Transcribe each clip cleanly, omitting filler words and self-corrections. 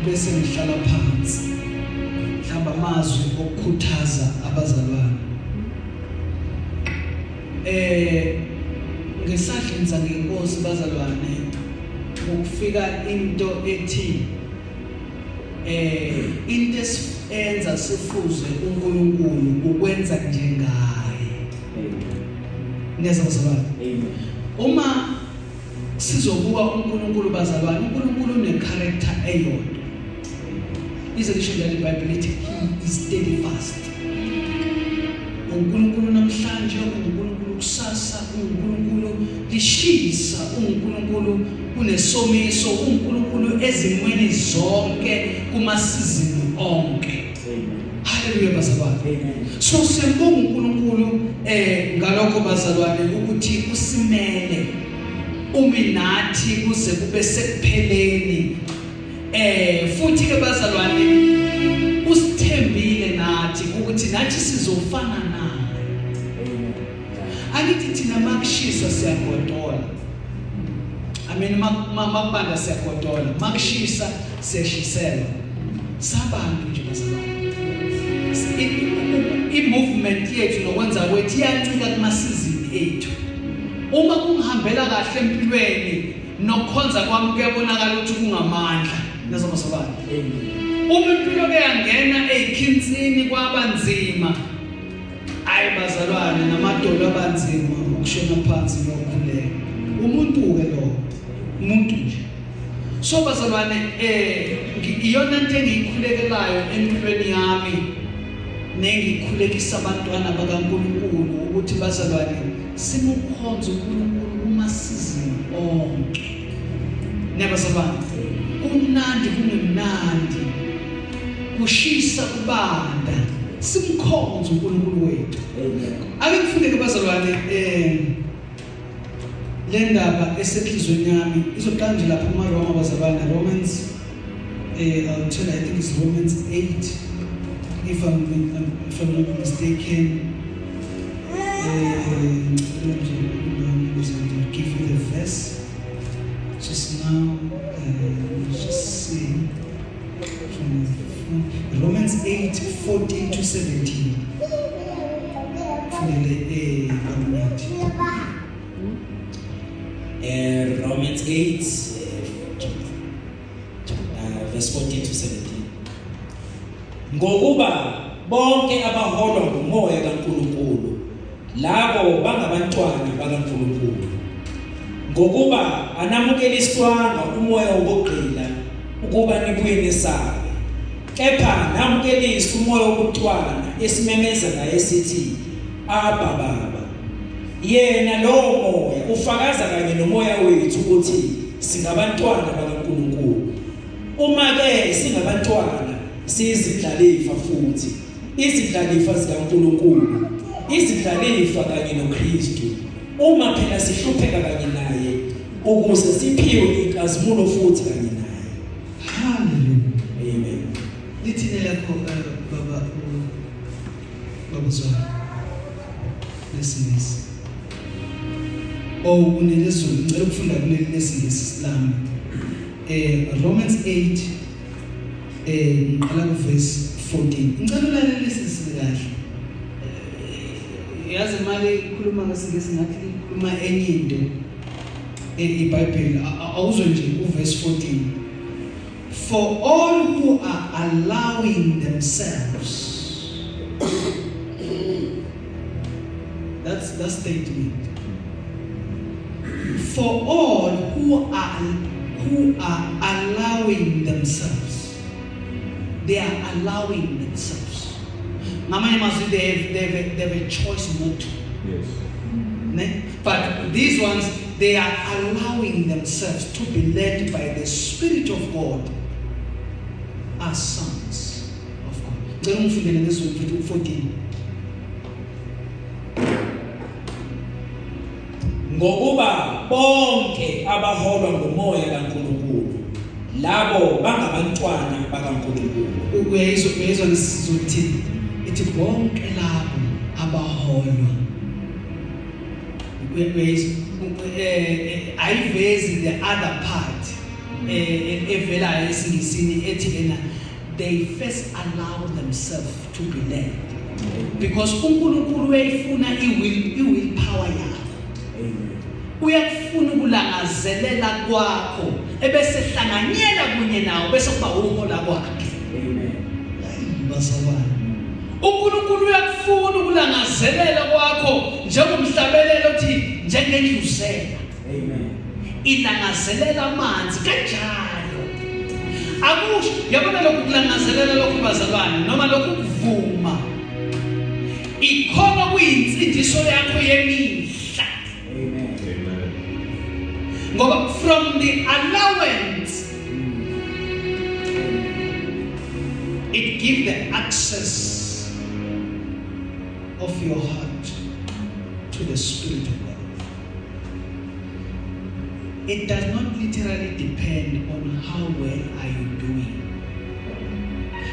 Bese ngihlala phansi. Mhlamba amazwi okukhuthaza abazalwane. Ngesadlinza ngenkosi bazalwane ukufika into ethi into enza sifuze uNkulunkulu ukwenza njengaye. Niyezwa bazalwane? Uma sizobuka uNkulunkulu bazalwane, uNkulunkulu une-character eyodwa. Ize lisho njalo iBhayibheli lithi he is steadfast. UNkulunkulu namhlanje, uNkulunkulu kusasa, uNkulunkulu lishisa, uNkulunkulu kunesomiso, uNkulunkulu ezimweni zonke kumasizini onke. Haleluya bazalwane. So siyambonga uNkulunkulu ngalokho bazalwane ukuthi usimele umi nathi kuze kube sekupheleni. Futhi ke bazalwane usithembile nathi ukuthi nathi sizofana naye. Angithi thina makushisa siyagodola. I mean makubanda siyagodola, makushisa siyashiselwa. Sabantu nje bazalwane. I-movement yethu nokwenza kwethu iyancika kumasizini ethu. Uma kungihambela kahle empilweni nokukhonza kwami kuyabonakala ukuthi kungamandla. Niyezwa bazalwane? Uma impilo ke yangena eyikhinsini kwaba nzima. Ayi bazalwane namadolo abanzima ukushona phansi nokukhuleka. Umuntu ke lo, umuntu nje. So bazalwane iyona into engiyikhulekelayo empilweni yami nengikhulekisa abantwana bakaNkulunkulu ukuthi bazalwane simukhonze uNkulunkulu kumasizini onke. Niyabazalwane, kumnandi kungemnandi, kushisa kubanda, simkhonze uNkulunkulu wethu. Ake ngifunde ke bazalwane le ndaba esenhlizweni yami izoqala nje lapha kumaRoma bazalwane, Romans I'll tell, I think it's Romans 8 if I'm not mistaken. I'll give you the verse just now. Just see from Romans 8 14 to 17. Fundele Bamunyathi. Romans 8 verse 14 to 17. Ngokuba bonke abaholwa ngumoya kaNkulunkulu labo bangabantwana bakaNkulunkulu. Ngokuba anamukeliswanga umoya wobugqila ukuba nibuye nesabe, kepha namukeliswa umoya wobuntwana esimemeza ngaye sithi, Abba Baba. Yena lowo moya ufakaza kanye nomoya wethu ukuthi singabantwana bakaNkulunkulu. Uma ke singabantwana, siyizindlalifa futhi, izindlalifa zikaNkulunkulu, izindlalifa kanye noKristu, uma phela sihlupheka kanye naye ukuze siphiwe inkazimulo futhi kanye naye. Hallelujah. Amen. Lithini lakho baba babuzwana lesiNgisi? Oh, unelezulu, ngicela ukufunda kuleli lesiNgisi lami. Romans 8 ngiqala ku verse 14. Ngicela ulalelisise kahle. Yazi imali ikhuluma ngesiNgisi ngathi ikhuluma enye into. iBhayibheli awuzwe nje uverse 14. For all who are allowing themselves, that's that statement. For all who are allowing themselves, they are allowing themselves. Ngamanye amazwi, they have a choice not to. Ne? But these ones, they are allowing themselves to be led by the Spirit of God as sons of God. Ngicela ungifundele ngesiZulu mfethu 14. Ngokuba bonke abaholwa ngumoya kaNkulunkulu labo bangabantwana bakaNkulunkulu. Uyayizwa ngesizulu ithini? Ithi bonke labo abaholwa. Uyayizwa, ayivezi the other part. eh, evelayo esiNgisini ethi ena they first allow themselves to be led because uNkulunkulu uyayifuna i-will i-will power yakho. Amen. Uyakufuna ukulangazelela kwakho ebese hlanganyela kunye nawo bese kuba uhola kwakhe. Amen. Bazalwane, uNkulunkulu uyakufuna ukulangazelela kwakho njengomhlabelelo othi njengendluzela. Amen. Ilangazelela amanzi kanjalo. Akusho yabona lokhu kulangazelela lokhu bazalwane noma lokhu kuvuma. Ikhona kuyinsindiso yakho yemihla. Amen. Amen. Ngoba from the allowance it give the access of your heart to the spirit of God. It does not literally depend on how well are you doing.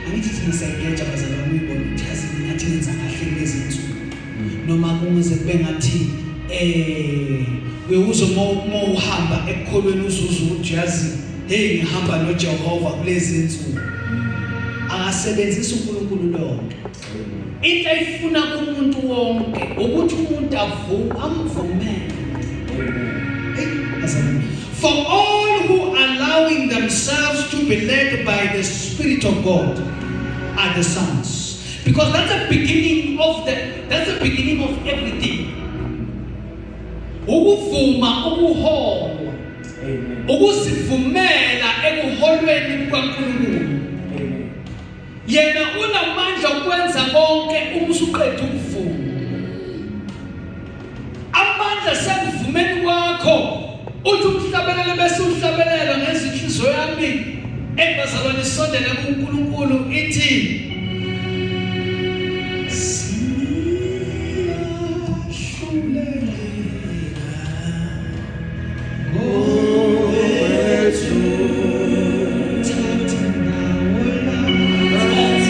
Angithi thina siyageja bazalwane uyibona ukuthi yazi ngathi ngenza kahle kulezi nsuku noma kungaze kube ngathi uyewuzwe uma uhamba ekukholweni uzuza ukuthi yazi hey ngihamba noJehova kulezi nsuku. Akasebenzisa uNkulunkulu lonke. Into ayifuna kumuntu wonke ukuthi umuntu amvumele. Hey, bazalwane. For all who are allowing themselves to be led by the Spirit of God are the sons. Because that's the beginning of everything. Ukuvuma ukuholwa, Amen. ukuzivumela ekuholweni kukaNkulunkulu. Amen. Yena unamandla okwenza konke uma usuqeda ukuvuma. Amandla sekuvumeni kwakho uthi umhlabelele bese uhlabelela ngezinhliziyo yami ebazalwane isondele kuNkulunkulu ithi siyahluleka ngowethu thatha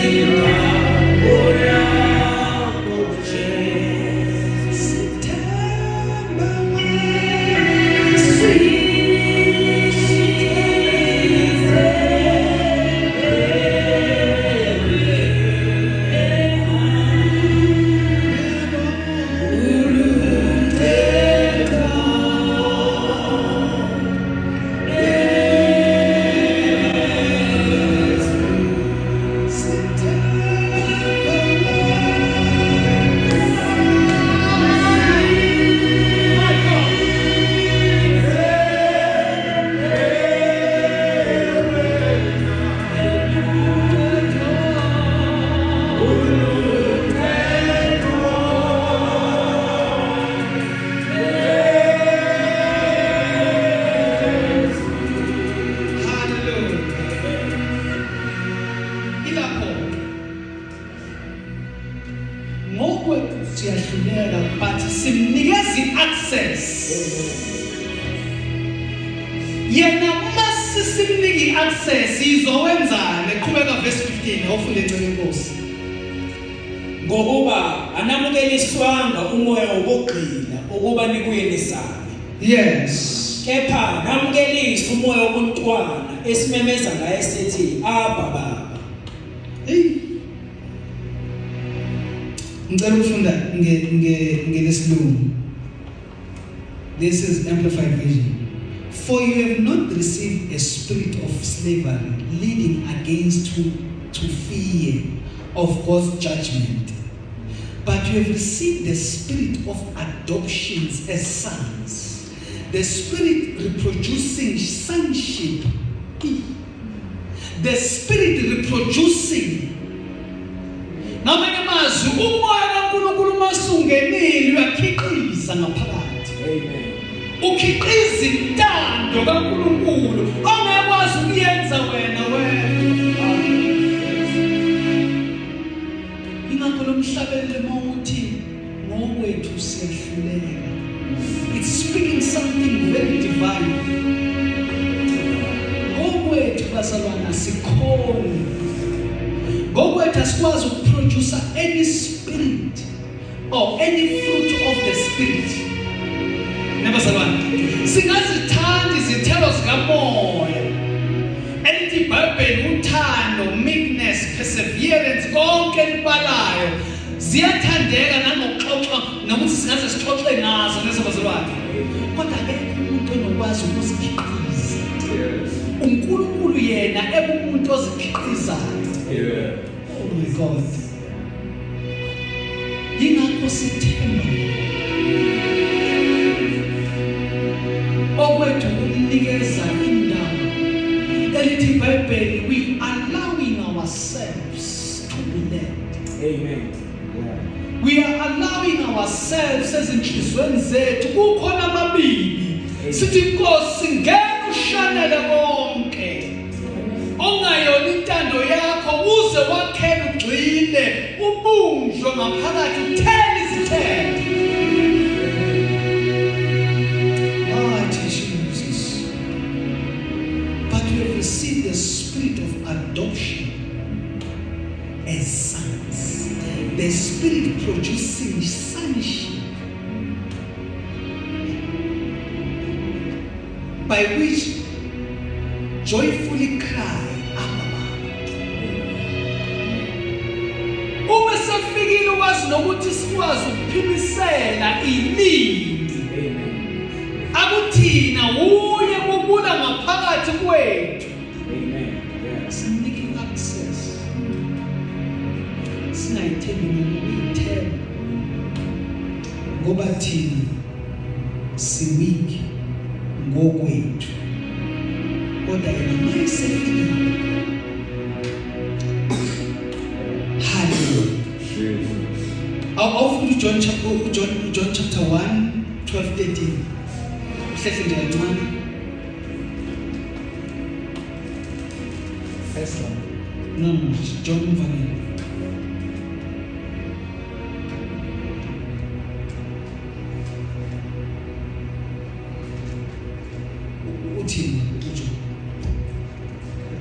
indawo yakho sithemba wena Hallelujah. Ilapho ngokwethu siyahluleka but simnikeza i-access. Yena masisimnika i-access izowenzani? Qhubeka verse 15 awufunde ecela inkosi. Ngokuba anamukeliswanga umoya wobugqila ukuba nibuye nisabe. Yes. Kepha namukeliswa umoya wobuntwana esimemeza ngaye sithi Abba Baba. Hey. Ngicela ukufunda nge nge ngelesilungu. This is Amplified Version. For you have not received a spirit of slavery leading against to fear of God's judgment, but you have received the spirit of adoptions as sons, the spirit reproducing sonship. The spirit reproducing. Ngamanye amazwi umoya kaNkulunkulu masungenile uyakhiqiza ngaphakathi. Amen. Ukhiqiza intando kaNkulunkulu ongekwazi ukuyenza wena wedwa. Ingakho lo mhlabelele mawuthi ngokwethu siyahluleka. It's speaking something very divine. Ngokwethu bazalwana sikhona. Ngokwethu asikwazi ukuproduce any spirit or any fruit of the spirit. Nebazalwane, singazithanda izithelo zikamoya. lonke elibalayo ziyathandeka nangokuxoxa nokuthi singaze sixoxe ngazo nezabazalwane kodwa akekho umuntu onokwazi ukuzikhiqiza uNkulunkulu yena ekumuntu ozikhiqizayo Yeah. Oh my God. Yingakho sithemba okwethu kumnikeza indawo elithi iBhayibheli we allowing ourselves to be led. Amen. We are allowing ourselves ezinhlizweni zethu kukhona amabili sithi inkosi ngeke ushanele konke ongayona intando yakho uze wakhele ugxile ubunjwe ngaphakathi uthele izithelo Mighty Jesus. But we have received the spirit of adoption as sons. The spirit producing sonship by which joyfully cry, Abba Baba. Uma sefikile ukwazi nokuthi sikwazi ukuphimisela ilimi. Amen. Akuthina uye kubula ngaphakathi kwethu. Amen. Yeah. Simnike access. Singayithembi nokuyithemba. Ngoba thina si-weak ngokwethu. Kodwa yena mayesefikile. Hallelujah. Jesus. Awufunda uJohn chapter uJohn John chapter 1 12 13. Uhlehle nje kancane. First one. No, John umvangeli. Uthini uJohn?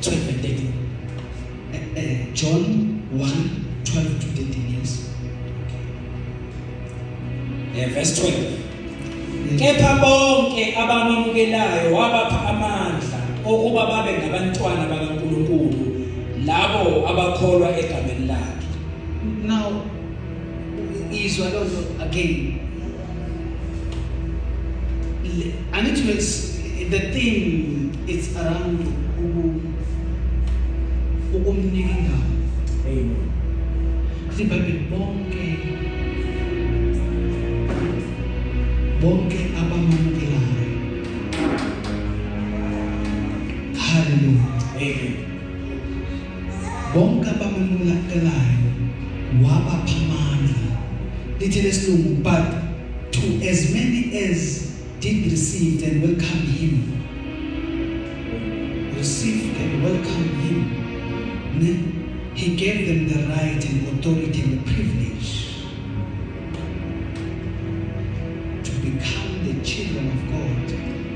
12 and 13. John 1 12 to 13 yes. Verse 12. Yes. Kepha bonke abamamukelayo wabapha amandla okuba babe ngabantwana bakaNkulunkulu labo abakholwa egameni lakhe. Now izwa lonto again. I need to the thing it's around ukumnika indawo. Amen. IBhayibheli bonke abamamukelayo. Hallelujah. Amen. Bonke abamamukelayo wabapha amandla. Lithi lesilungu but to as many as did receive and welcome him received and welcomed him ne? He gave them the right and authority and the privilege to become the children of God,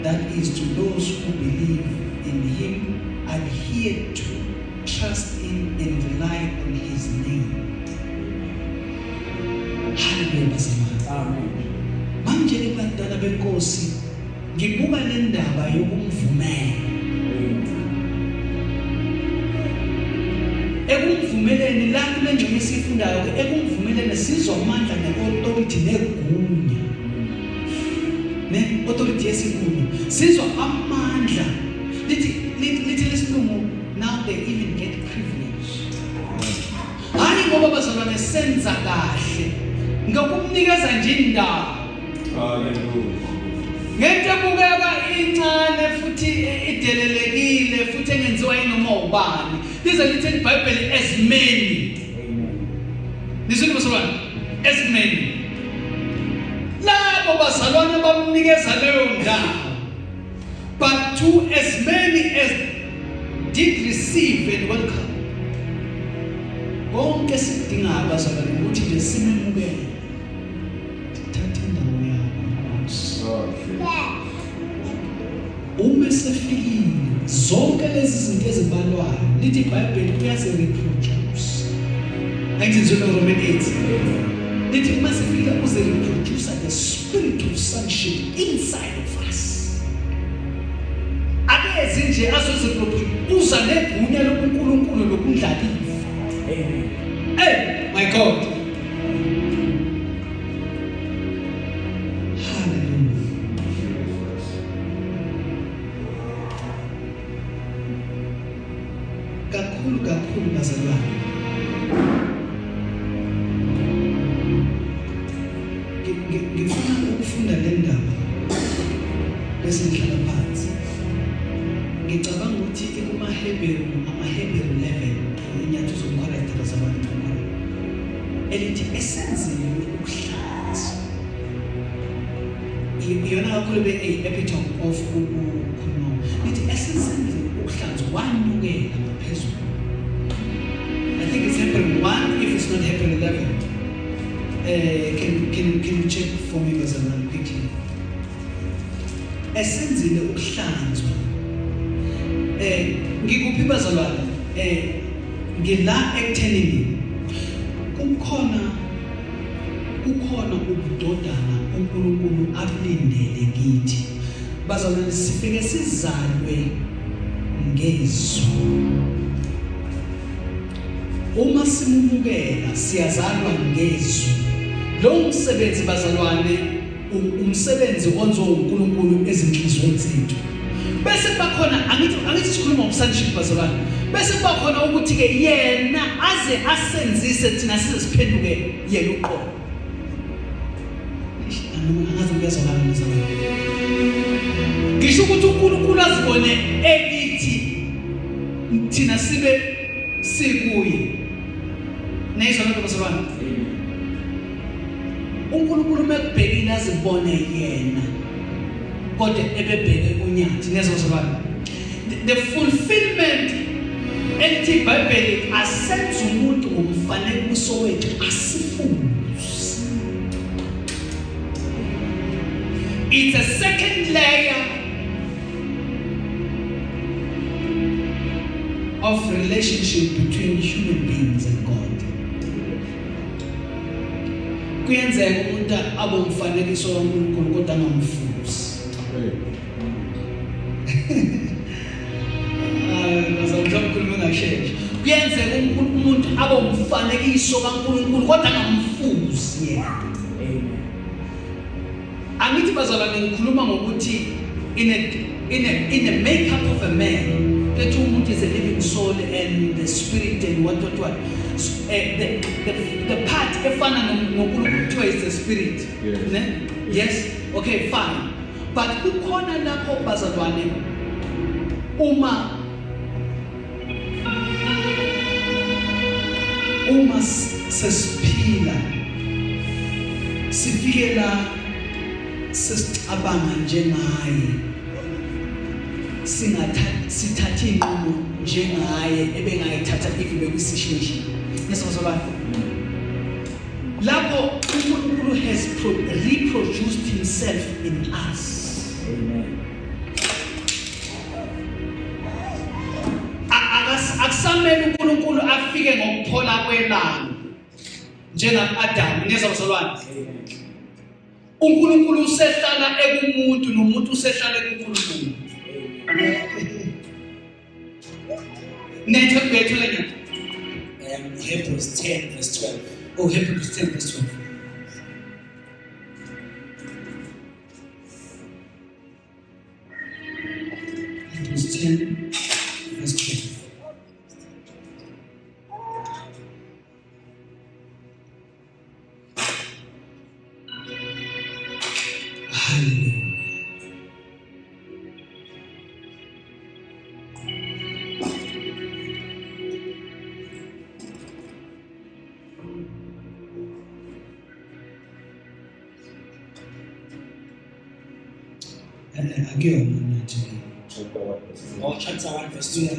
that is, to those who believe in him, adhere to, trust in and rely on his name. Hallelujah, bazalwane. Amen. Manje ke bantwana benkosi, ngibuka le ndaba yokumvumela. Ekumvumeleni la kule ngxenye esifundayo ke, ekumvumeleni sizwa amandla ne-authority negunya, ne-authority yesigunya, sizwa amandla. Lithi lesilungu now they even get privilege, hayi ngoba bazalwane senza kahle, ngokumnikeza nje indawo. Hallelujah. Ngento ebukeka incane futhi idelelekile futhi engenziwa yinoma ubani, lize lithi iBhayibheli as many. Amen. Lizwini bazalwane, as many labo bazalwane bamnikeza leyo ndawo, but to as many as did receive and welcome. Konke sikudingayo bazalwane ukuthi nje simemukele, thatha indawo yakho Nkosi. Oh, Jesus. Uma esefikile zonke lezi zinto ezibalwayo, lithi iBhayibheli uyazi-reproduce. Angithi nje Roman 8 lithi uma sefikile uze reproduce the spirit of sonship inside of us. Akezi nje azozireproduce, uza negunya lobuNkulunkulu lokundlalifa. Amen. Hey, my God. Hallelujah. Kakhulu kakhulu bazalwane. Ngifuna ukufunda le ndaba bese ngihlala phansi. Ngicabanga ukuthi ikumaHebheru, amaHebheru 11 inyathi uzomcorrect bazalwane ngomcorrect. Elithi esenziwe ukuhlanzwa. Iyona kakhulu be epitome of ukukhuluma. Lithi esenziwe ukuhlanzwa wanyukela ngaphezulu. I think it's Hebrew 1 if it's not Hebrew 11. Can you check for me bazalwane quickly? Esenzile ukuhlanzwa. Ngikuphi bazalwane? Ngila ekuthenini kukhona ubudodana uNkulunkulu abulindele kithi. Bazalwane sifike sizalwe ngezwi. Uma simumukela siyazalwa ngezwi. Lo msebenzi bazalwane umsebenzi onziwa uNkulunkulu ezinhliziyweni zethu. Bese kuba khona angithi sikhuluma ngobusonship bazalwane. Bese kuba khona ukuthi ke yena aze asenzise thina size siphenduke yena uqobo. Angazi ngiyazwakala bazalwane. Ngisho ukuthi uNkulunkulu azibone ekithi thina sibe sikuye. Nayizwa lento bazalwane. uNkulunkulu mekubhekile azibone yena kodwa ebebheke unyathi niyezwa bazalwane. The fulfillment elithi iBhayibheli asenze umuntu ngomfanekiso wethu asifuze. It's a second layer of relationship between human beings and God. Kuyenzeka umuntu abe umfanekiso kaNkulunkulu kodwa angamfuzi. Ngizamkhuluma ngashesha. Kuyenzeka umuntu abe umfanekiso kaNkulunkulu kodwa angamfuzi yena. Amen. Angithi bazalwane ngikhuluma ngokuthi in a makeup of a man that umuntu is a living soul and the spirit and what what what. So, the part efana noNkulunkulu kuthiwa is the spirit. Yes. Ne? Yes. Okay, fine. But kukhona lapho bazalwane uma sesiphila sifike la sesicabanga njengaye, singathatha sithathe inqumo njengaye ebengayithatha if bekwisituation nesozolwana lapho uNkulunkulu has reproduced himself in us. Amen. Akusamele uNkulunkulu afike ngokuphola kwelanga njenga-Adamu niyezwa bazalwane. uNkulunkulu usehlala ekumuntu nomuntu usehlala ekuNkulunkulu. Nethe bethu lenya. Hebrews 10 verse 12. Oh, Hebrews 10 verse 12. Hebrews 10 verse 12. Hallelujah. Akuyona nathi le. Chapter 1 verse 2. Oh, chapter 1 verse 2. Yeah,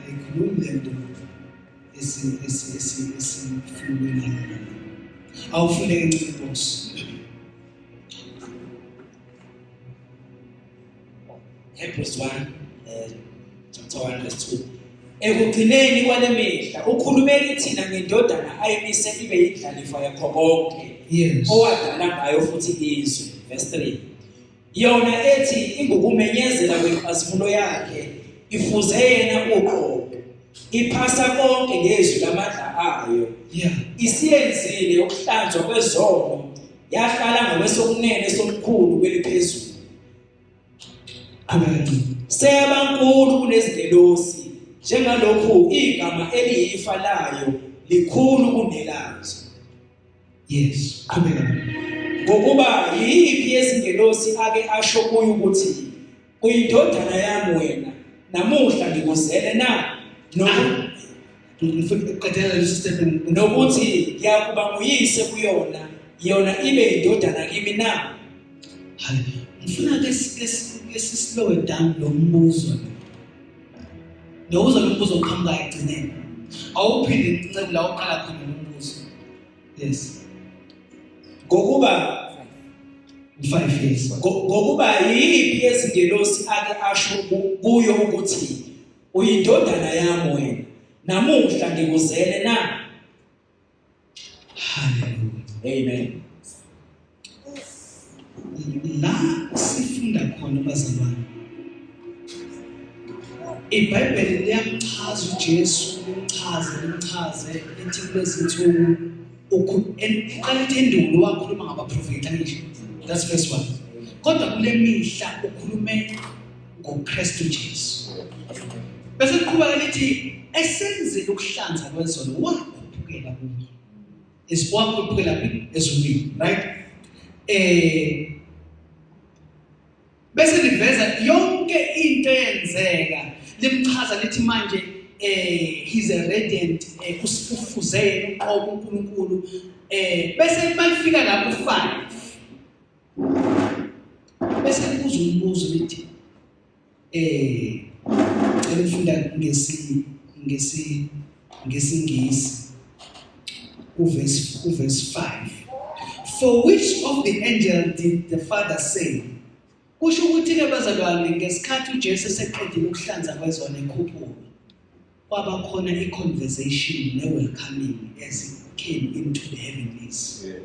ayikhulumi le nto esifuna ukuyilalela. Awufunde kancane boss. Hebrews 1 chapter 1 verse 2. Ekugcineni kwale mihla ukhulume kithina ngendodana ayimise ibe yindlalifa yakho konke. Yes. Owadala ngayo futhi izwe. Verse 3. Yona ethi ingukumenyezela kwenkazimulo yakhe ifuze yena uqobo. Iphasa konke ngezwi lamandla ayo. Isiyenzile ukuhlanzwa kwezono, yahlala ngakwesokunene somkhulu kweliphezulu. Amen. Seyaba nkulu kunezingelosi, njengalokhu igama eliyifa layo likhulu kunelazo. Yes, qhubeka. Ngokuba yiyiphi yezingelosi ake asho kuyo ukuthi uyindodana yami wena, namuhla ngikuzele na? Qedela leso statement. Nokuthi ngiyakuba nguyise kuyona, yona ibe indodana kimi na? Hallelujah. Ngifuna ke ke sislowe down lo mbuzo. Lo uzo lo mbuzo oqhamuka ekugcineni. Awuphinde inceku la uqala khona lo mbuzo. Yes. Ngokuba 5 years. Ngokuba yiphi yezingelosi ake asho kuyo ukuthi uyindodana yami wena, namuhla ngikuzele na? Hallelujah. Amen. La sifunda khona bazalwane. IBhayibheli liyamchaza uJesu, limchaze, limchaze lithi kulezi nsuku uqala ithi endulo wakhuluma ngabaprofeti angisho. That's verse 1. Kodwa kule mihla ukhulume ngoKristu Jesu. Bese liqhubeka lithi esenzile ukuhlanza kwezono wakhuphukela kuye. Is wakhuphukela phi? Ezulwini, right? Eh bese liveza yonke into eyenzeka limchaza lithi manje eh he's a radiant eh, ufuze yena uqobo uNkulunkulu eh bese malifika lapho 5 bese kubuza umbuzo lithi eh cela ukufunda ngesi ngesi ngesingisi uverse uverse 5 for which of the angel did the father say kusho ukuthi ke bazalwane ngesikhathi uJesu eseqedile ukuhlanza kwezona ekhuphuka kwaba khona i-conversation ne-welcoming as he came into the heavenlies yeah.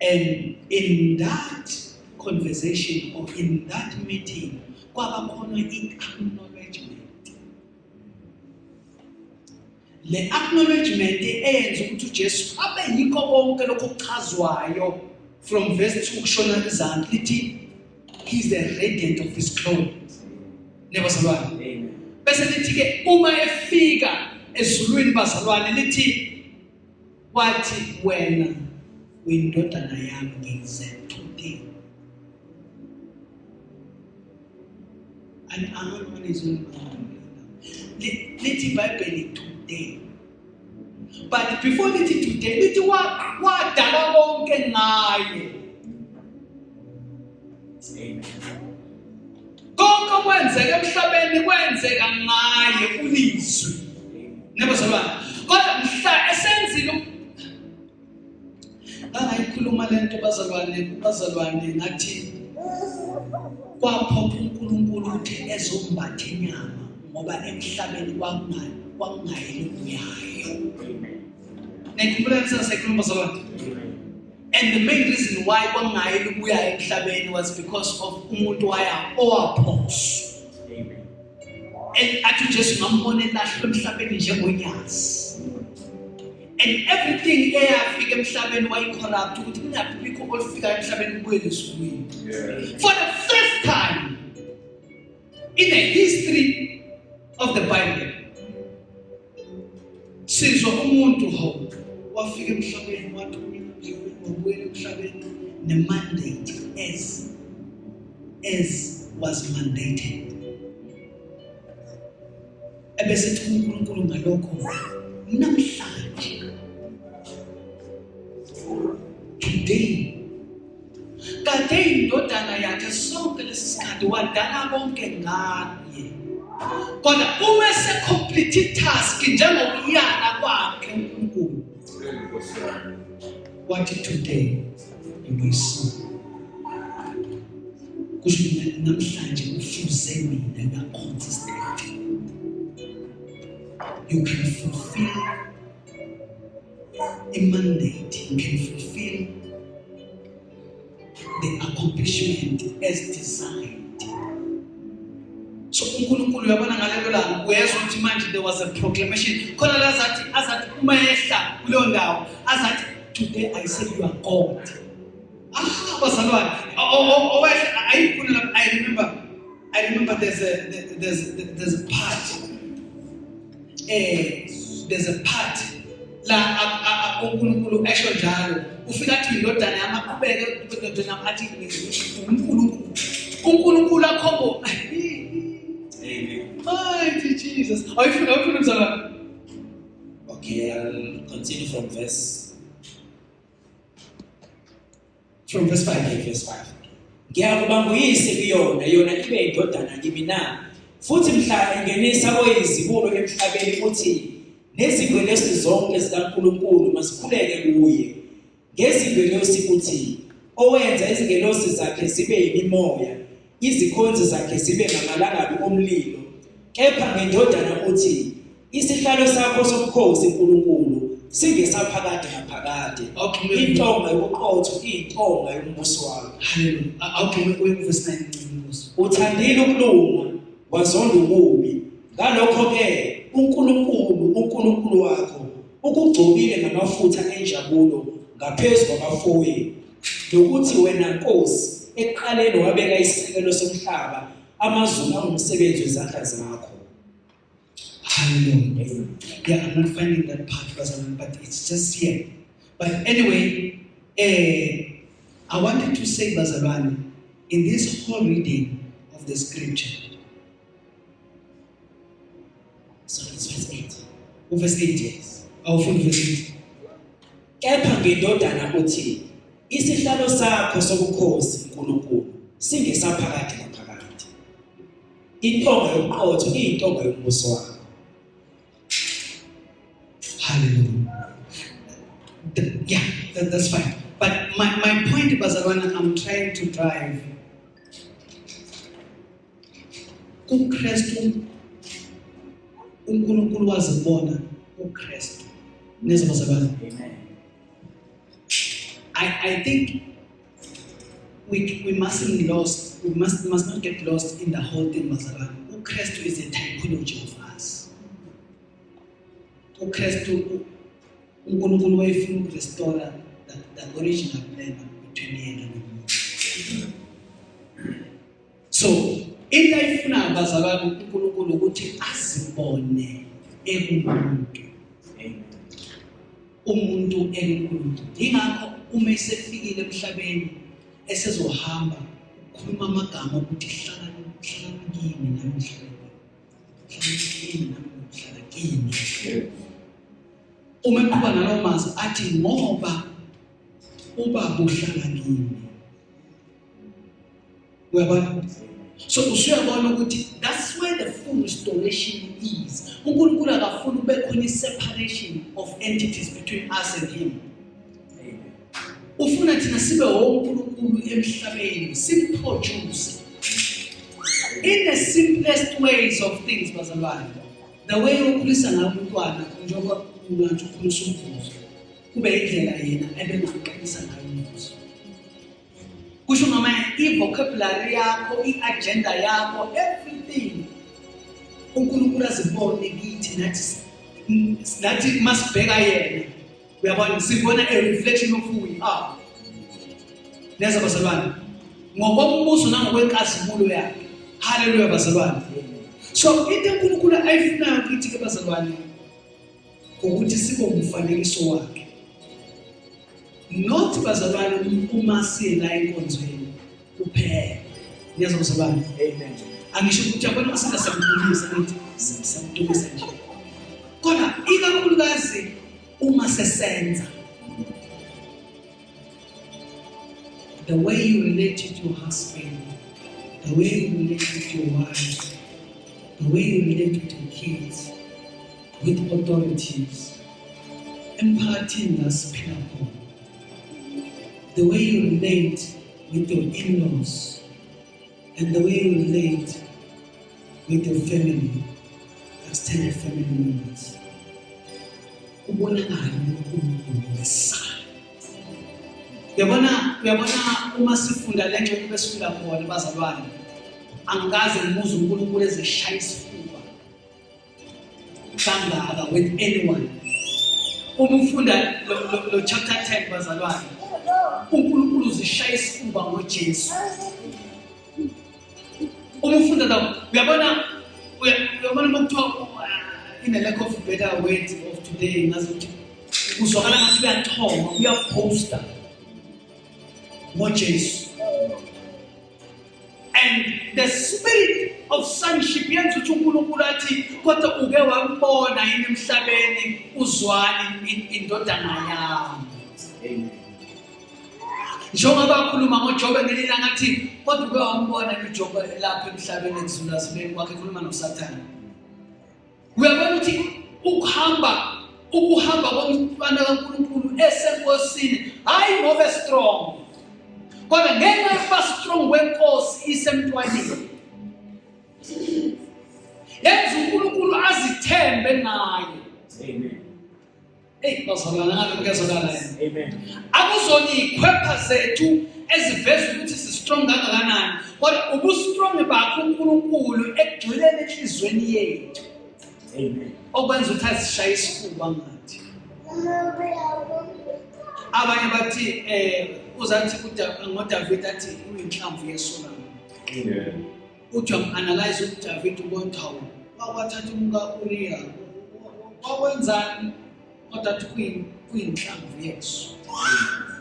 And in that conversation or in that meeting kwaba khona i-acknowledgement. Le acknowledgement eyenza ukuthi uJesu abe yikho konke lokho okuchazwayo from verse 2 kushona izandla lithi he is the radiant of his glory. Nebazalwane. Bese lithi ke uma efika ezulwini bazalwane lithi Wathi wena uyindodana yami ngize today. And anganizwe lithi iBhayibheli today. But before lithi today lithi wadala konke ngaye. Amen. Konke okwenzeka emhlabeni kwenzeka ngaye ulizwi. Nebazalwane. Kodwa mhla esenzile bangayikhuluma lento bazalwane bazalwane ngathi kwaphopha uNkulunkulu ukuthi ezombatha inyama ngoba emhlabeni kwakungayeli kuyayo. Nikhumbula ngisasekhuluma bazalwane. And the main reason why kwangayeli ukuya emhlabeni was because of umuntu waya owaphoswa. Amen. And athi uJesu ngambona elahlwe emhlabeni njengonyazi. And everything eyafika emhlabeni wayicorrupt ukuthi kungabikho olufika emhlabeni kubuyele ezulwini. For the first time in the history of the Bible sizwa umuntu ho wafika emhlabeni wathi emhlabeni wabuyela emhlabeni ne-mandate as was mandated ebese ethi uNkulunkulu ngalokho namhlanje today Kade indodana yakhe sonke lesi sikhathi wadala konke ngaye. Kodwa uma ese-complete task njengokuyala kwakhe uNkulunkulu. Wathi today you will see. Kusho namhlanje ufuze mina you are consistent. You can fulfill a mandate, you can fulfill the accomplishment as designed. So uNkulunkulu uNkulunkulu uyabona ngalelo langa uyezwa ukuthi manje there was a proclamation khona la zathi azathi uma ehla kuleyo ndawo azathi today I say you are God. Ah bazalwane owehla ayikho lapha I remember there's a part there's a part la uNkulunkulu esho njalo ufika athi indodana yamaqhubeke indodana athi uNkulunkulu uNkulunkulu akhombo. Amen. Mighty Jesus. Awuyifuna mzalwane? Okay, I'll continue from verse From verse 5. Okay, verse 5. Ngiyakuba nguyise kuyona, yona ibe indodana kimi na. Futhi mhla engenisa oyizibulo emhlabeni uthi nezingelosi zonke zikaNkulunkulu masikhuleke kuye. Ngezingelosi uthi owenza izingelosi zakhe zibe yimimoya, izikhonzi zakhe zibe ngamalangabi omlilo. Kepha ngendodana uthi isihlalo sakho sobukhosi uNkulunkulu singesaphakade naphakade. Okay. Intonga yobuqotho iyintonga yombuso wakho. Hallelujah. Awugxume uye ku-verse 9 inkosi. Uthandile ukulunga wazonda ububi. Ngalokho ke uNkulunkulu uNkulunkulu wakho ukugcobile ngamafutha enjabulo ngaphezu kwabafowenu. Nokuthi wena Nkosi ekuqaleni wabeka isisekelo somhlaba amazulu angumsebenzi wezandla zakho. Hallelujah. Yeah, I'm not finding that part, Bazalwane, but it's just here. But anyway, I wanted to say, Bazalwane, in this whole reading of the scripture, So it's verse 8. Verse 8, Yes. awufuni verse 8. Kepha ngendodana uthi isihlalo sakho sobukhosi uNkulunkulu singesaphakade naphakade. Intonga yobuqotho iyintonga yombuso wakho. Hallelujah. Yeah, that's fine. But my point, Bazalwane, I'm trying to drive. KuKristu uNkulunkulu wazibona kuKristu. Niyezwa bazalwane? Amen. I think we mustn't lost we must not get lost in the whole thing, bazalwane. UKristu is a typology of us. UKristu uNkulunkulu wayefuna ukurestore the original plan between yena nomuntu. So into ayifunayo bazalwane uNkulunkulu ukuthi azibone ekumuntu. Amen. Umuntu enkulunkulu. Ingakho uma esefikile emhlabeni esezohamba ukhuluma amagama ukuthi hlala hlala kimi nami ngihlala kimi. Hlala kimi nami ngihlala kimi. Uma eqhuba nalawo mazwi athi ngoba ubaba uhlala kimi. Uyabona? So usuyabona ukuthi that's where the full restoration is. UNkulunkulu akafuni kube khona i-separation of entities between us and him. Amen. Ufuna thina sibe wonkulunkulu emhlabeni, simproduce in the simplest ways of things, bazalwane. The way okhulisa ngayo umntwana, njengoba manje ukhulisa umvuzo, kube indlela yena ebengaqalisa ngayo umvuzo. Kusho noma i-vocabulary yakho, i-agenda yakho, everything uNkulunkulu azibone kithi nathi masibheka yena uyabona sibona a reflection of who we are. Niyezwa bazalwane? Ngokombuso nangokwenkazimulo yakhe. Haleluya bazalwane. So into uNkulunkulu ayifunayo kithi ke bazalwane ukuthi sibe umfanekiso wakhe, not bazalwane uma siye la enkonzweni kuphela. Niyezwa bazalwane? Amen. Angisho ukuthi yabona masina siyamdumisa, ngithi siyamdumisa nje, kodwa ikakhulukazi uma sesenza, the way you relate to your husband, the way you relate with your wife, the way you relate with your kids, with authorities emphakathini la siphila khona, the way you relate with your in-laws and the way you relate with your family, extended family members, kubonakala uNkulunkulu wesana. Uyabona uma sifunda le ngxenye besifunda khona bazalwane. Angikaze ngibuze uNkulunkulu ezishaya isifuba kangaka with anyone. Uma ufunda lo chapter 10 bazalwane, uNkulunkulu uzishaya isifuba ngoJesu. Uma ufunda la uyabona uyabona uma kuthiwa in a lack of better words of today ngazi ukuthi kuzwakala ngathi uyachoma uyaposta ngoJesu. And the spirit of sonship yenza ukuthi uNkulunkulu athi kodwa uke wambona yini emhlabeni uzwani indodana yami. Amen. Njengoba akhuluma ngoJobe ngelinye ilanga athi kodwa uke wambona uJobe lapha emhlabeni ekuzulazuleni kwakhe ekhuluma noSathane. Uyabona ukuthi ukuhamba ukuhamba komntwana kaNkulunkulu esenkosini hayi ngoba strong kodwa ngenxa yokuba strong kwenkosi isemntwaneni yenza uNkulunkulu azithembe ngaye. Amen. Hey bazalwane ngabe kuyazwakala yini? Amen. Akuzona ikhwepha zethu eziveza ukuthi si strong kangakanani, kodwa ubu strong bakhe uNkulunkulu ekugxileni enhlizweni yethu. Amen. Okwenza ukuthi azishaye isifuba ngathi. Abanye bathi eh uzathi ngoDavid athi uyinhlamvu yeso lami. Amen. Uthi uyam-analyze uDavid ubona ukuthi hawu wakwathatha umka-Uriya wakwenzani kodwa athi uyinhlamvu yeso.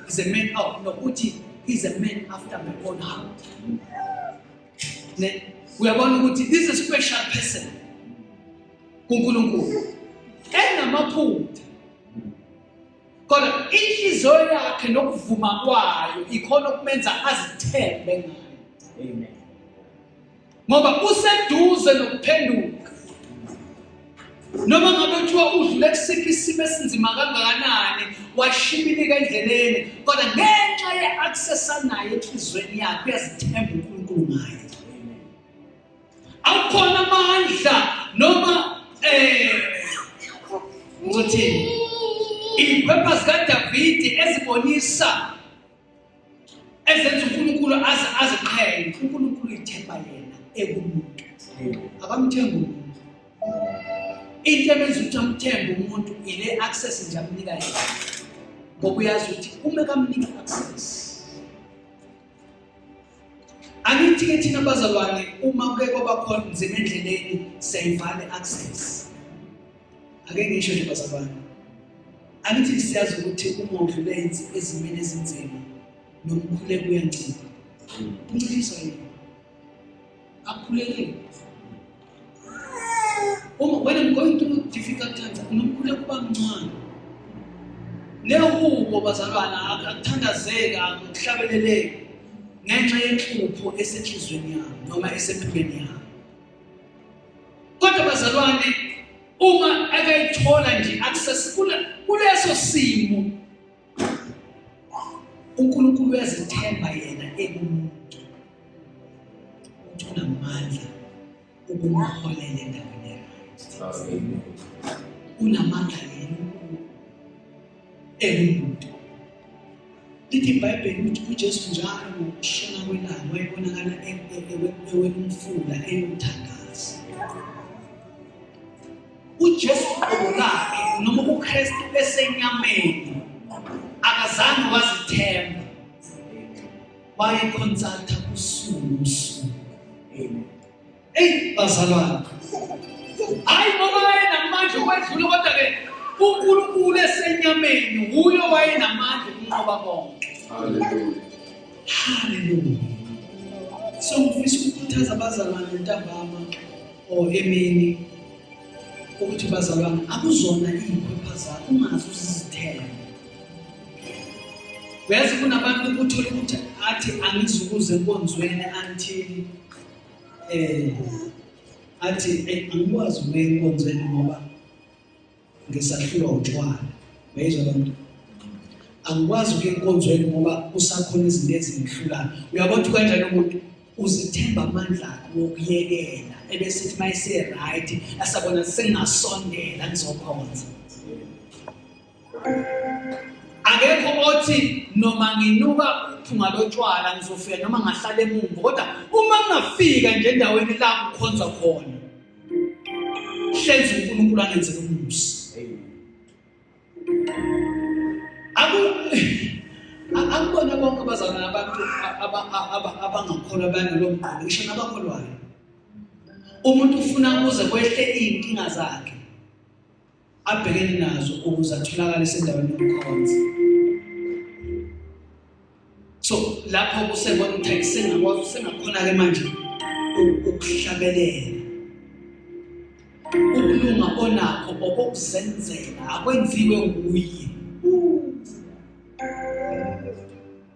He's a man oh no uthi he's a man after my own heart. Ne uyabona ukuthi this is a special person kuNkulunkulu enamaphutha Kodwa inhliziyo yakhe nokuvuma kwayo ikhona okumenza azithembe ngayo. Amen. Ngoba useduze nokuphenduka. Noma ngabe kuthiwa udlule kusiphi isimo esinzima kangakanani, washibilika endleleni, kodwa ngenxa ye-access anayo enhliziyweni yakhe uyazithemba uNkulunkulu ngaye. Akukhona amandla noma eh ngizothini iziphepha zikaDavide ezibonisa ezenza uNkulunkulu aze aziqhenye uNkulunkulu ithemba yena ekumuntu akamthembi umuntu into emenza ukuthi amthembe umuntu ile access nje amnika yena ngoba uyazi ukuthi uma kamnika access Angithi ke thina bazalwane uma kuke kwaba khona nzima endleleni siyayivala i-access. Ake ngisho nje bazalwane. Angithi siyazi ukuthi uma udlule ezimeni ezinzima nomkhuleko uyancipha. Uncishiswa yini? Akukhulekeli. Uma when I'm going through difficult times nomkhuleko uba mncane. Nehubo bazalwana akuthandazeki akuhlabeleleki ngenxa yenhlupho esenhlizweni yami noma esempilweni yami. Kodwa bazalwane uma akayithola nje access kuleso simo uNkulunkulu uyazithemba yena ekumuntu ukuthi unamandla ukumholela endaweni eright. Unamandla yena ekumuntu. Lithi iBhayibheli ukuthi uJesu njalo ngokushona kwelanga wayebonakala e, e, ewela umfula eyothandaza. uJesu qobo lakhe noma uKristu esenyameni akazange wazithemba wayekhonsaltha usuku nosuku. Amen. Eyi bazalwane, hayi ngoba wayenamandla okwedlula kodwa-ke uNkulunkulu esenyameni wuye owayenamandla okunqoba konke. Hallelujah. Hallelujah. So ngifisa ukukhuthaza abazalwane ntambama or emini ukuthi bazalwane akuzona iy'khwepha zakho ungaze uzizithembe. Uyazi kunabantu ukuthola ukuthi athi angizukuza enkonzweni until eh athi eh, angikwazi ukuya enkonzweni ngoba ngisahlulwa utshwala. Uyayizwa loo nto? Angikwazi ukuya enkonzweni ngoba kusakhona izinto ezingihlulayo. Uyabona ukuthi kanjani umuntu uzithemba amandla akhe wokuyekela ebesithi uma ese-right asabona sengingasondela ngizokhonza. Akekho othi noma nginuka phunga lotshwala ngizofika noma ngahlala emumva kodwa uma ngingafika nje endaweni la kukhonzwa khona hlezi uNkulunkulu angenzela umusa. Aku akubona bonke abazalwane abantu abangakholwa banalo mqondo ngisho nabakholwayo. Umuntu ufuna kuze kwehle izinkinga zakhe abhekene nazo ukuze atholakale esendaweni yokukhonza. So lapho kusebona ukuthi ayisengakwazi usengakhona-ke manje ukuhlabelela. Ukulunga onakho okokuzenzela akwenziwe nguye.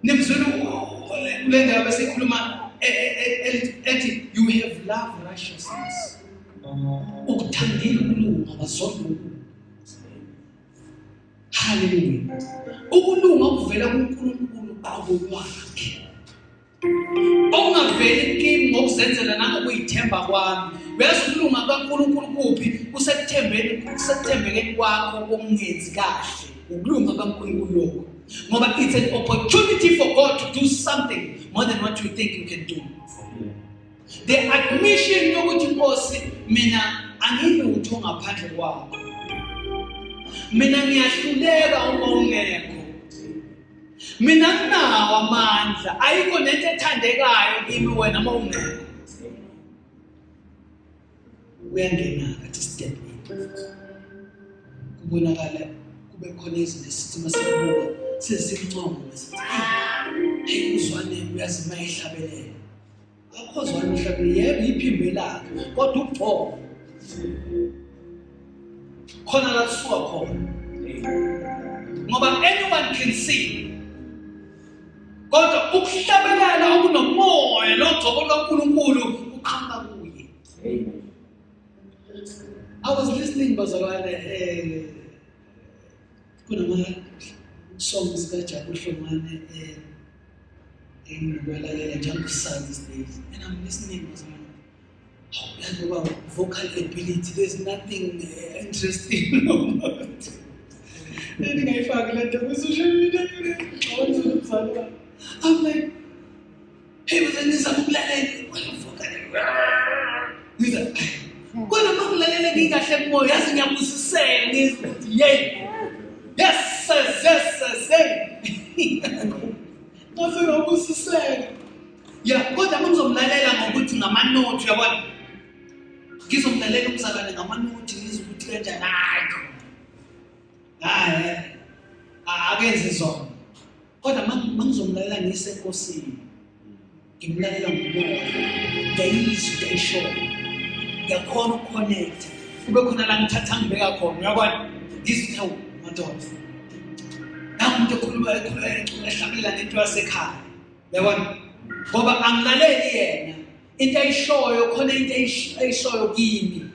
Nimzwile kule ndaba bese ikhuluma e, e, e, ethi you have loved righteousness. Ukuthandile ukulunga wazonda ukulunga. Haleluya. Ukulunga okuvela kuNkulunkulu qobo lwakhe. Okungaveli kimi ngokuzenzela nangokuyithemba kwami. Uyazi ukulunga kukaNkulunkulu kuphi? Kusekuthembeni, kusekuthembekeni kwakho okungenzi kahle. Ukulunga kukaNkulunkulu lokho. Ngoba it's an opportunity for God to do something more than what you think you can do. The admission yokuthi Nkosi mina angilutho ngaphandle kwakho. Mina ngiyahluleka uma ungekho. Mina nginawo amandla, ayikho nento ethandekayo kimi wena uma ungekho. Uyangena athi step in. Kubonakala kube khona izinto esithi uma sibuka sesincoma sithi hey uzwane uyazi uma ehlabelela. Akho zwane uhlabelela yebo iphimbo lakhe kodwa ugcobo khona la kusuka khona ngoba anyone can see kodwa ukuhlabelela okunomoya nogcobo lukaNkulunkulu uqhamuka kuye. Amen. I was listening bazalwane eh kunama songs kaJabu Hlongwane eh engikulalela njengokusala these days and I'm listening bazalwane. Yazi ngoba vocal ability there's nothing interesting about. Ndingayifaki le nto kwi-social media ngixoxe nomzali wami. I'm like, hey bazalwane nizama ukulalela vocal. Ngiza kodwa uma ngilalela ngikahle kumoya yazi ngiyabusiseka ngizwa ukuthi yey. Yes, yes, yes, yes. Ngaze ngabusiseka. Ya, kodwa uma ngizomlalela ngokuthi ngamanothi uyabona. Ngizomlalela umzalwane ngamanothi ngizwe ukuthi kanjani hayi. Hayi. Akenzi zona. Kodwa uma ngizomlalela ngisenkosini ngimlalela ngomoya. Ngiyayizwa into ayishoyo. Ngiyakhona ukuconnect. Kube khona la ngithatha ngibeka khona uyabona. Ngizwe ukuthi hawu madoda. Nangu umuntu ekhuluma ekhuluma ehlabelela ngento yasekhaya. Yabona? Ngoba angilaleli yena. Into ayishoyo khona into ayishoyo kimi.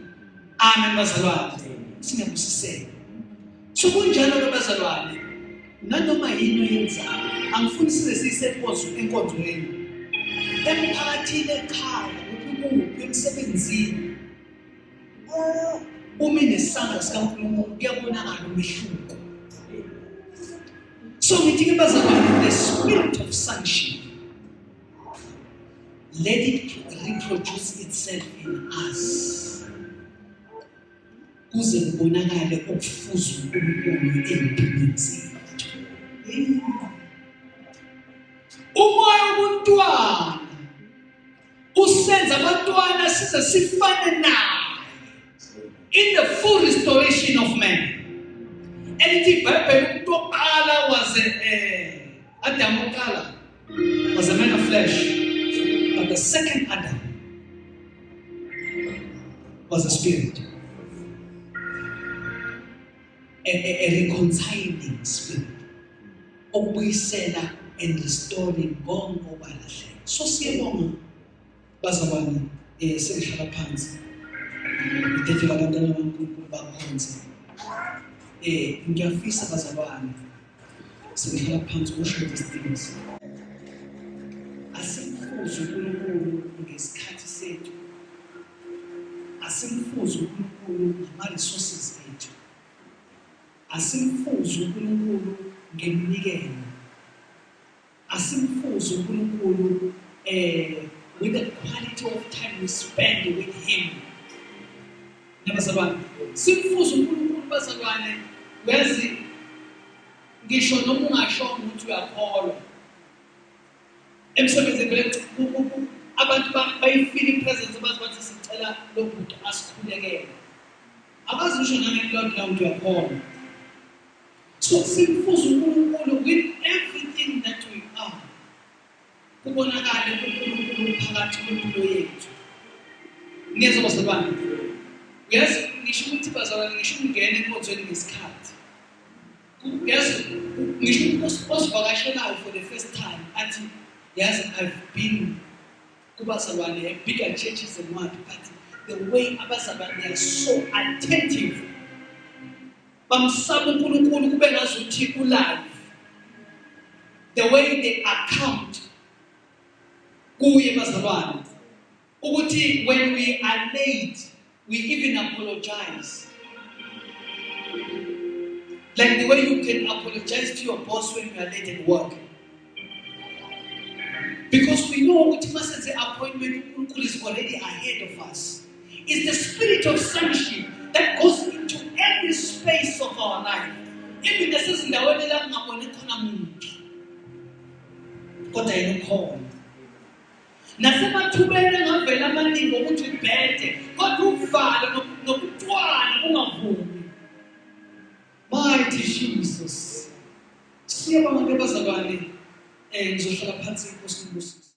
Amen bazalwane. Singabusiseka. So kunjalo ke bazalwane. Nanoma yini oyenzayo, angifuni size siyisenkonzo enkonzweni. Emphakathini ekhaya, kuphi kuphi emsebenzini. Uma inesandla sikaNkulunkulu kuyabonakala umehluko. So ngithi ke bazalwane the spirit of sonship let it reproduce itself in us kuze kubonakale ukufuza uNkulunkulu empilweni zethu. Umoya wobuntwana usenza abantwana size sifane naye in the full restoration of man. Elithi iBhayibheli umuntu wokuqala was a, eh, Adam wokuqala was a man of flesh, but the second Adam was a spirit, a reconciling spirit, okubuyisela and restoring konke okwalahleka. So siyabonga bazalwane, eh sengihlala phansi ngidedela abantwana baNkulunkulu bakhonze. Eh ngiyafisa bazalwane sengihlala phansi kusho these things. Asimfuze uNkulunkulu ngesikhathi sethu. Asimfuze uNkulunkulu ngama-resources ethu. Asimfuze uNkulunkulu ngeminikelo. Asimfuze uNkulunkulu with the quality of time we spend with him. Nabazalwane, simfuze uNkulunkulu bazalwane, uyazi ngisho noma ungashongo ukuthi uyakholwa. Emsebenzini vele abantu bayifeel ipresence bazi bathi sicela lo bhuti asikhulekele. Abazi ngisho nangento la ukuthi uyakholwa. So simfuze uNkulunkulu with everything that we are. Kubonakale uNkulunkulu phakathi kwempilo yethu. Ngiyezwa bazalwane. Uyazi ngisho ukuthi bazalwane ngisho ungena enkonzweni ngesikhathi. Yazi ngisho umuntu osivakashelayo for the first time athi yazi I've been kubazalwane bigger churches and what, but the way abazalwane are so attentive, bamsaba uNkulunkulu kube ngazuthi ulive, the way they account kuye bazalwane, ukuthi when we are late we even apologize, like the way you can apologize to your boss when you are late at work, because we know ukuthi masenze appointment uNkulunkulu is already ahead of us. It's the spirit of sonship that goes into every space of our life, even nasezindaweni la kungaboni khona muntu, kodwa yena ukhona. Nasemathubeni angavela amaningi ukuthi ubhede, kodwa uvalo nokutwala ungavumi. Mighty Jesus, siyabonga ke bazalwane, ngizohlala phansi, inkosi ibusise.